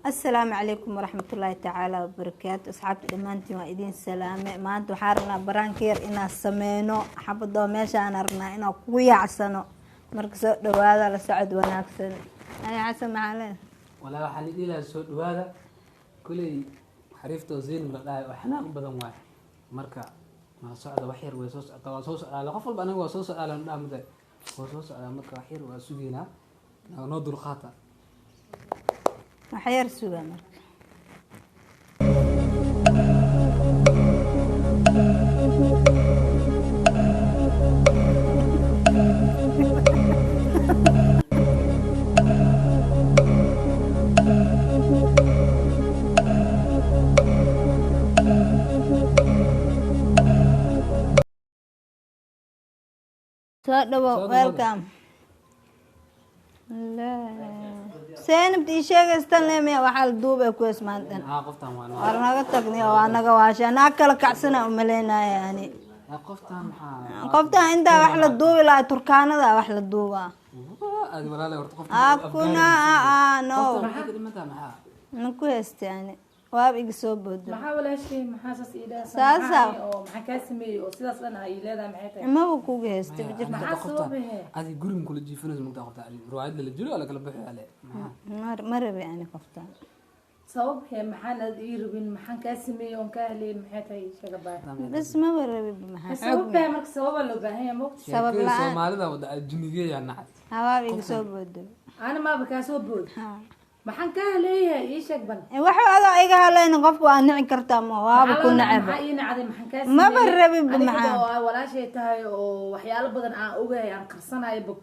Assalaamu calaykum waraxmatullaahi tacaala wabarakaatu. Asxaabta dhammaantiin waa idiin salaame. Maanta waxaan rabnaa baraanka yar inaan sameyno, xabadoo meeshaan rabnaa inaan kugu yaacsano. Marka soo dhawaada, la socod wanaagsan. Ani Xasan maxaa leedahay? Walaa, waxaan idin lahaa soo dhawaada. Kuley xariifta oo Zaynab la dhahay oo xanaaq badan waay. Marka ma socda, wax yar way soo socdaa, waa soo socdaa. Qof walba anaga waa soo socdaa lan dhaha mudda waa soo socdaa. Marka wax yar waa sugeynaa, noo dulqaata. Wax yar suga marka. Soo dhawow. Soo dhawaada. Welcome. Zaynab ii sheegaystan leemiya, waxaa la duubay kuwees maantan. Haa, qoftaan waa War naga tagni oo anaga waasha naag kala kacsana umaleynaya ani. Qoftaan maxaa? Qoftaan intaa wax la duubi lahaa, Turkaanada wax la duubaa. Adi walaale horta qoftaan. Akuna no. Qoftaan maxay ka dhimantaa, maxaa? Ma ku haystay ani, waaba iga soo boodo. Maxaa walaashay, maxaa saas ii dhahaa? Saasa. Oo maxaa kaa sameeyey oo sidaas dhan ay leedahay, maxay tahay? Maba kuga haystay, ma jirto. Maxaa sababahe? Adi guriga kula jiifanayso mugtaa, qoftaan adi riwaayad la jiro la kala baxo ale maxaa? Ma rabi ani qoftaan. Sabab hee, maxaan aad ii rabin? Maxaan kaa sameeyey oon kaa helay, maxay tahay? Sheega baay. Bas maba rabi, maxaa? Sabab hee, marka sababaa loo baahan yahay, mogta? Sabab Sheekada la'aan. Soomaalida wada ajnigeeyaa nacas. Hawaaba iga soo boodo. Ana maaba kaa soo bood? Maxaan kaa haleeyahay, ii sheeg bal. Waxa adoo iga halayna, qofka waa nici kartaa, ma waaba ku nacaba. Maxaa ii nacday, maxaan kaa? Maba rabin ba. Aniga Maxaa? oo walaashay tahay oo waxyaalo badan aan ogahay aan qarsanayo ba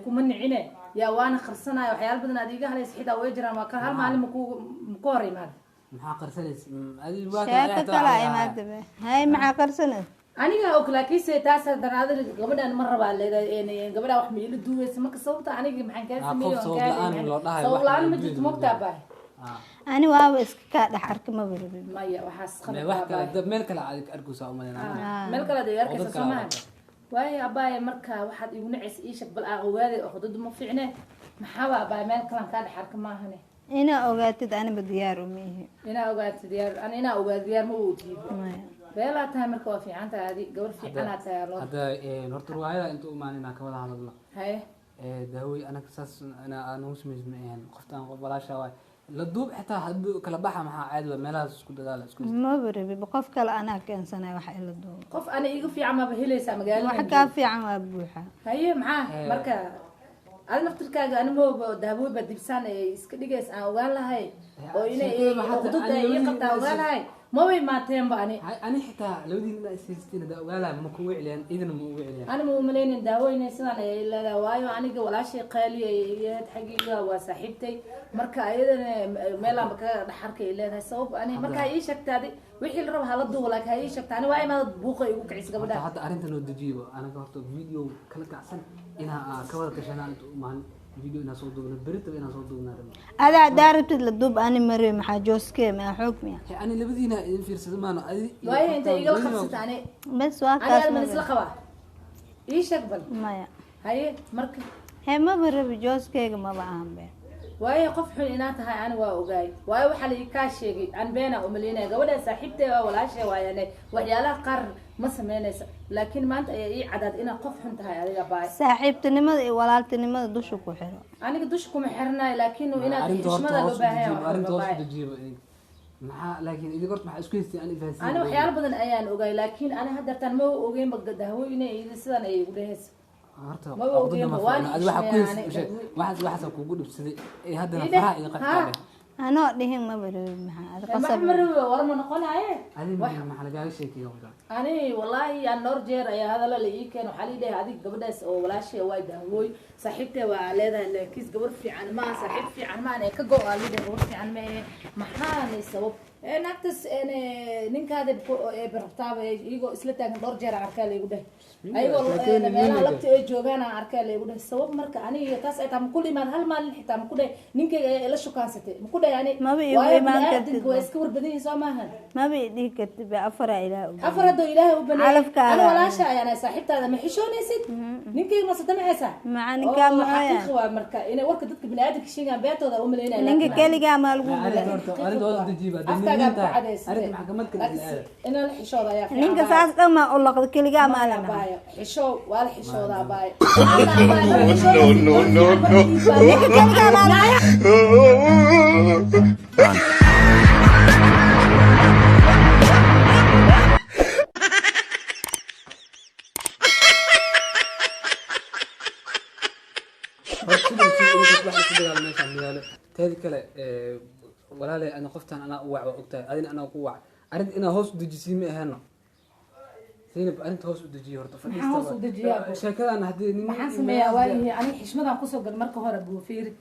kuma nicine yaa, waana qarsanayo. Waxyaalo badan aad iiga halaysa xitaa way jiraan, waa ka hal maalin maku hor imaada. Maxaa qarsanaysa? Adi waa Sheeko kala imaada be. Hay, maxaa qarsanay? Aniga og, laakiinse taas haddana adiga gabadhan ma rabaa leedahay, gabadhan wax ma ila duubaysa. Marka sababta aniga maxaan kaa Ah, sameeyey qof oon sabab kaa la'aan helay? loo dhahayo Sabab wax la'aan ma ma jirto, duubaysa. mogtaa baay? Ani waaba iska kaa dhex arka, maba rabin. Maya, waxaas wax qalad. kale meel kale aad ka arkaysaa umaleynaa. Meel kale aad iga arkaysa. Dad Soo kale maha? aragta. Waayo abaaye, marka waxaad igu nacaysa ii sheeg bal, aan ogaaday oo dad ma fiicne. Maxaaba abaaye, meel kalan kaa dhex arka maahane? Inaa ogaatid aniba diyaar uma ihi. Inaa ogaatid diyaar ani, inaa ogaad diyaar ma ootiibo. Maya. Beelaa tahay, marka waa fiican tahay, adi gabar fiicanaad tahay loo. Hadda horta riwaayada inta umaan inaan ka wada hadalno. Haye. Daawey, anaga saas ina aan ugu samays ma ahayn. Qoftaan qof walaasha waay, la duub xitaa hadduu kala baxa, maxaa caadi waa meelahaas isku dadaala isku. Maba rabi, qof kale anaa keensanay wax ila duubo. Qof ana iiga fiican maaba helaysaa Wax magaalada? kaa fiican waa buuxa. Haye, maxaa marka adi naftirkaaga animooba daawooy baa dibsaan ay iska dhigays aan ogaan lahay oo inay Sheekada waxaa uqdada tahay, ii ani qabtaa ogaan lahay, mabay maateenba ani. Hay, ani xitaa labadiin inaa ishaystiin haddaa ogaalahay ma kugu celiyaan, idina ma ugu celiyaan. Ani ma umalaynin daawooyna sidaan ay leedahay, waayo aniga walaashay qaali ay iyahayd, xaggayga waa saaxiibtay. Marka ayadana meelaanba ka dhex arkay ay leedahay. Sabab ani marka ha ii sheegta, adi wixii la rabo hala duubo, laakiin ha ii sheegta. Ani waa imaada buuqa igu kicisa Horta gabadha. Hadda arrinta noo dejiyo. Anaga horta video kala kacsan inaa ka wada tashanaa inta umaan, video inaa soo duubno, beritaba inaa soo duubnaa rabno. Adaa haddaa rabtid la duub, ani ma rabi. Maxaa jooskee maa xoog miya? Hey, ani labadiina idin fiirsada maano adi iyo Waayo inta qoftaan igala labadiina. qabsata ani. Bas waa Ani kaas. alman Ma isla rabi. qabaa, ii sheeg bal. Maya. Haye, marka. Hee, maba rabi, jooskeyga maba ahan be. Waayo qof xun inaa tahay ani waa ogaay, waayo waxaa la kaa sheegay aan beena umaleynaya. Gabadha saaxiibtay waa walaashay waayane, waxyaalaha qaar ma sameynaysa, laakiin maanta ayaa ii cadaad inaad qof xun tahay adiga baay. Saaxiibtinimada iyo walaaltinimada dusha ku xiro. Aniga dusha kuma xiranayo, laakiin inaad Arrinta horta xushmada loo hoos u baahan dejiyo, arrinta hoos u yahay. dejiyo idinka. Maxaa laakiin idinka horta maxaa isku haysteen? Ani fahansiin. Ani waxyaalo badan ayaan ogaay, laakiin ani haddartaan ma ogeynba dahwo inay sidan ay igu dhehayso. Horta Maba cuqdada ogeyn, ma waan fiicna. Adi waxaa ku xushmeeyaa. haysay u sheeg. Waxaas kugu dhibsaday ee haddana Ii dheh, faraha iga haa. qabtaa. Anoo dhihin maba rabi, maxaa adi Wax qasab? Ma rabi, war ma noqonaye. Adi maxaa lagaaga sheekeeya qoftaan? Ani wallaahi aan dhowr jeer ayaa hadalla la ii keen. Waxaa lii dhahay adiga gabadhaas oo walaashay waa daawooy, saaxiibtee waa leedahay, laakiin gabar fiican ma aha, saaxiib fiican ma aha, ee ka go aa lii dhahay, gabar fiican ma ahe. Maxaanay sabab Naagtas ninkaada rabtaaba iyagoo isla taagan dhowr jeer aan arkaa laygu dheh, ayagoo meelaha lagta ay joogaan aan arkaa laygu dheh. Sabab marka aniga taas ay tahay maku imaan hal maalin xitaa maku dheh ninkayga ayaa ila shukaansatay, maku dheh ani. Maba igu waayo imaan bini'aadamka kartid. Waa iska warbadan yihiin, soo maahan? Maba i dhihi kartid ba, afaraa Ilaah u Afar haddoo Ilaahay u baneeyay. Calafkaaga. Ana walaasha ayaan ahay, saaxiibtaada ma xishoonaysid, ninkayga ma sadamacaysaa? Maca ninkaa Oo, maxaa? Xaqiiqi waa marka inay warka dadka bini'aadamka sheegaan beentooda u malaynaya. Ninka keligaa maa lagu Arrinta horta, arrinta hoos u dejiiba. Haddii Afkaagaa nin ku tahay, cadaysatay. arrinta maxkamad kale isla aada. Inaa la xishooda ayaa fiican. Ninka saas dhan maa u laqda, keligaa maa la nahay. Baayo, xishoo waa la xishoodaa, baayo. No, no, no, no. Ninka keligaa maa la Horta siduu si ugu wax isku dagaal meeshaan magaalo. Teeda kale, walaalay, ana qoftaan anaa u wac, waa ogtahay, adina anaa ku wac. Arrinta inaa hoos u dejisiin ma ahaano. Zainab, arrinta hoos u dejiye horta. Maxaan hoos u dejiyaa, bro? Sheekadan haddii nin Maxaan sameeyaa waayihi? Aniga xishmadaan kusoo gal marka hore, buu fiiri,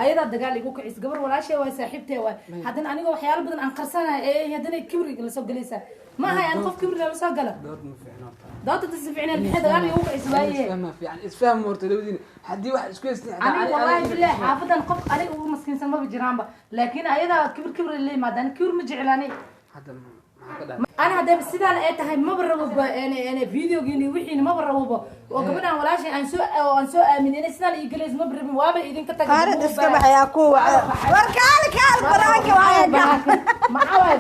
ayadaa dagaal igu kicis. Gabar walaashay waay, saaxiibtee waay, haddana aniga waxyaalo badan aan qarsanahay ee haddana kibriga lasoo gelaysaa. Ma ahay ani qof kibriga lasoo gala. Dood ma fiicno horta. Doodta si ficneen, maxay dagaal igu kicis waaye? Isfahma fiican, isfahma horta labadiina. Haddii wax isku haystiin Aniga wallahi billahi xaafadan qof aniga ugu maskiinsan maba jiraanba, laakiin ayadaa kibir kibir la yimaada. Ani kibir ma jeclaani. Hadda maxaa ka dhacay? Ana haddaba sidaan ay tahay maba raboba videogiini wixiina maba raboba, oo gabadhan walaashay aan soo oo aan soo aamin inay sidaan ii galayso maba rabin, waaba idinka taga. Qaarad iska baxayaa ku waca. War kaali kaali, baraanka waaya ka. Maxaa waay?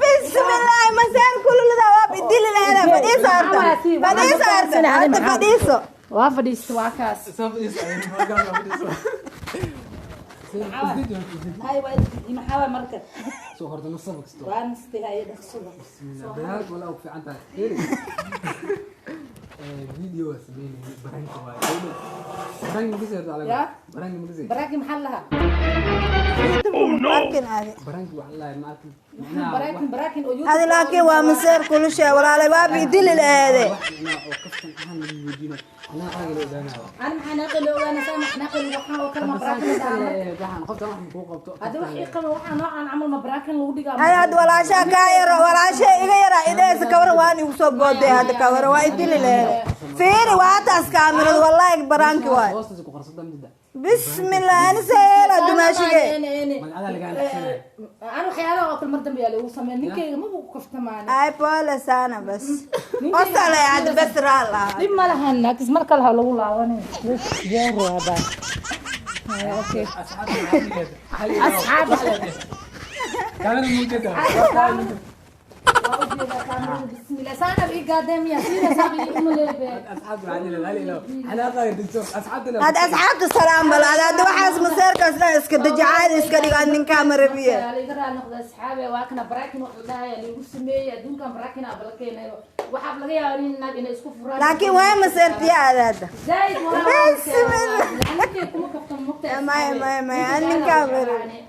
Bismillaahi, masaan kululada waa bidili lahayd. Fadhiiso horta, fadhiiso horta, horta fadhiiso. Waa fadhiista, waa kaas. Soo fadhiiso, fadhiiso. Zainab, isdeji horta, isdeji. Hay, waa maxaa waay marka? Soo horta nasab kasto. Waa nastay, haye, dhaqsuba. Bismillah, dagaalka walaa ugu fiican tahay. Fiiri. Video waa sameynayay, baranka waaye. Baranka ma kasii horta alaga? Ya? Baranka ma kasii? Baraaki maxaa lahaa? Arkin adi. Baranka waxaa la lahayaa, ma arkin. Macnaha Baraakin baraakin oo Adi laakiin waa maseer kulushe, walaalay, waa bidili laheede. Wax macnaha oo kaftan ahaan lagu weydiinayo. Anaa aaga la ogaanayo. Ani maxaa naaqi la ogaana saa maxnaaqi waxaan oo kale ma baraakin la dhahaa? Waxaan qoftan wax kuu qabto. Hadda wax ii qaba waxaa noocaan camal ma baraakin lagu dhigaa? Adi hadda walaashaa kaa yaro, walaashay iga yaraa idhehaysa kawaran, waan igu soo booday hadda kawaran, waa idili laheede. Fiiri, waa taas kaamirad, wallaahi baraanki waay. Hoostaas ku qarsada midda. Bismillah, ani seela dumaashige. Magacada lagaa dhaqsanaya. Ani waxyaalaha oo kale mar dambe yaa lagu sameeya, ninkayga maba ku kaftamaani. Ay pole sana, bas qosalay hadda, bas raal ah. Dhib ma lahan, laakiin mar kale ha lagu laabanay. Jeer waaba. Okay. Asxaabta. Kaamira muujada. Waa ujeedaa kaamirada. Bismillah, saanab ii gaadeen miya sidaa saab ii umaleebe. Asxaabta waxaa leedahay, hal ilo. Xanaaqaaga dejiso. Asxaabta leedahay. Hadda asxaabta salaam bal ada hadda waxaas maseerkaas dhan iska deji, caadi iska dhig, aad ninkaa marabiye. Laga raali noqda asxaabe, waa kana baraakin wax la dhahayaa lagu sameeyey adduunkan, baraakin aa bala keenayo, waxaa laga yaabaa in naag inay isku furaan. Laakiin waa maseertiya ada hadda. Zaid. Bismillah. Ninkay kuma kaftamo mugta. Maya, maya, maya, ani ninkaa marabi.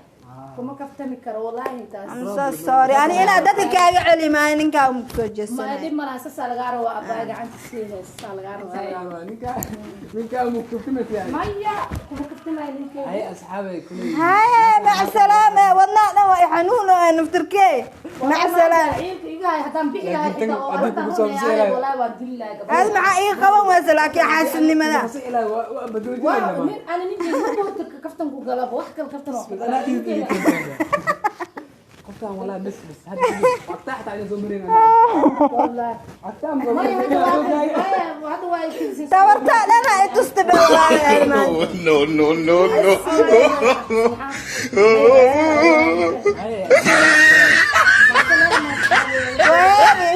Kuma kaftami karo wallahi taas. I'm so sorry, ani inaad dadka kaaga celi maayo, ninkaa uma kusoo Ma jeesanay. dhib malaha, saasaa lagaa rabaa abbaa, gacanta sii hees, saa lagaa rabaa. Ninka ninka mukuftimad yani. Maya, kuma kaftamayo ninkay. Hay asxaabay kuley. Haye, mac salaame, wadnaa dhan waa i xanuun oo naftirkee, mac salaame. Ciilka iga hay haddaan bixi lahaa Laakiin xitaa oo haddii arrintan kugu soo runay biselayo. ahay, wallahi waan dili lahaa gabadha. Aad maxaa ii qaban weysa laakiin xaasidnimada? Ilaa waa badoojinayna. Waa nin ani ninkay marka horta kaftan ku galaba wax kale kaftan oo ku gala. Anaa dhiig qoftaan walaa, bas bas hadda waqtaa xataa inay soo mareen. Wallahi. Waqtaa ma soo Maya, mareen. hadda waa hadda waa ikilsin. Tabartaa dhan ha i tusta be, walaalayaal maanta. No, no, no, no. Weeri.